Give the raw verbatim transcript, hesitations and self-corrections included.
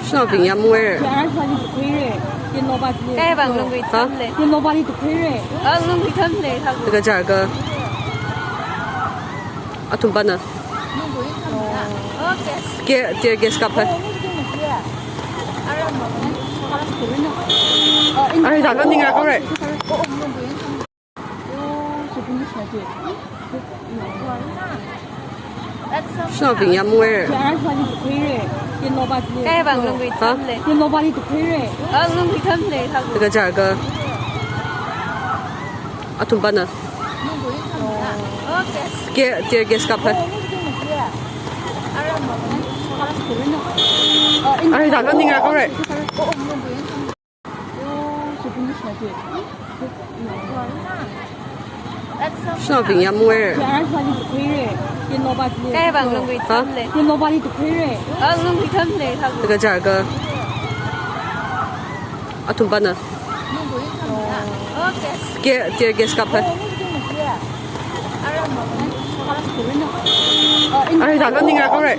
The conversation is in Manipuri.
ꯁꯤꯅ ꯕꯤꯡ ꯌꯥꯝ ꯑꯣꯏꯔꯦ꯫ ꯀꯩ ꯍꯥꯏꯕ? ꯂꯣꯡꯒꯨꯏ ꯍꯥ? ꯊꯝꯂꯦ꯫ ꯑ, ꯂꯣꯡꯒꯨꯏ ꯊꯝꯂꯦ, ꯊꯝꯂꯦ꯫ ꯑꯗꯨꯒ ꯖꯥꯔꯒ ꯑꯊꯨꯝꯕꯅ꯫ ꯀꯦ-, tear gas ꯀꯥꯞꯐꯜ꯫ ꯑꯔꯦ, ꯖꯥꯔꯒ ꯅꯤꯡꯉꯥ ꯀꯧꯔꯦ꯫ ꯁꯤꯅ ꯕꯤꯡ ꯌꯥꯝ ꯑꯣꯏꯔꯦ꯫ ꯀꯩ ꯍꯥꯏꯕ? ꯂꯣꯡꯒꯨꯏ ꯍꯥ? ꯊꯝꯂꯦ꯫ ꯑ, ꯂꯣꯡꯒꯨꯏ ꯊꯝꯂꯦ, ꯊꯝꯂꯦ꯫ ꯑꯗꯨꯒ ꯖꯥꯔꯒ ꯑꯊꯨꯝꯕꯅ꯫ ꯀꯦ-, tear gas ꯀꯥꯞꯐꯜ꯫ ꯑꯔꯦ, ꯖꯥꯔꯒ ꯅꯤꯡꯉꯥ ꯀꯧꯔꯦ꯫ ꯁꯤꯅ ꯕꯤꯡ ꯌꯥꯝ ꯑꯣꯏꯔꯦ꯫ ꯀꯩ ꯍꯥꯏꯕ? ꯂꯣꯡꯒꯨꯏ ꯍꯥ? ꯊꯝꯂꯦ꯫ ꯑ, ꯂꯣꯡꯒꯨꯏ ꯊꯝꯂꯦ, ꯊꯝꯂꯦ꯫ ꯑꯗꯨꯒ ꯖꯥꯔꯒ ꯑꯊꯨꯝꯕꯅ꯫ ꯀꯦ-, tear gas ꯀꯥꯞꯐꯜ꯫ ꯑꯔꯦ, ꯖꯥꯔꯒ ꯅꯤꯡꯉꯥ ꯀꯧꯔꯦ꯫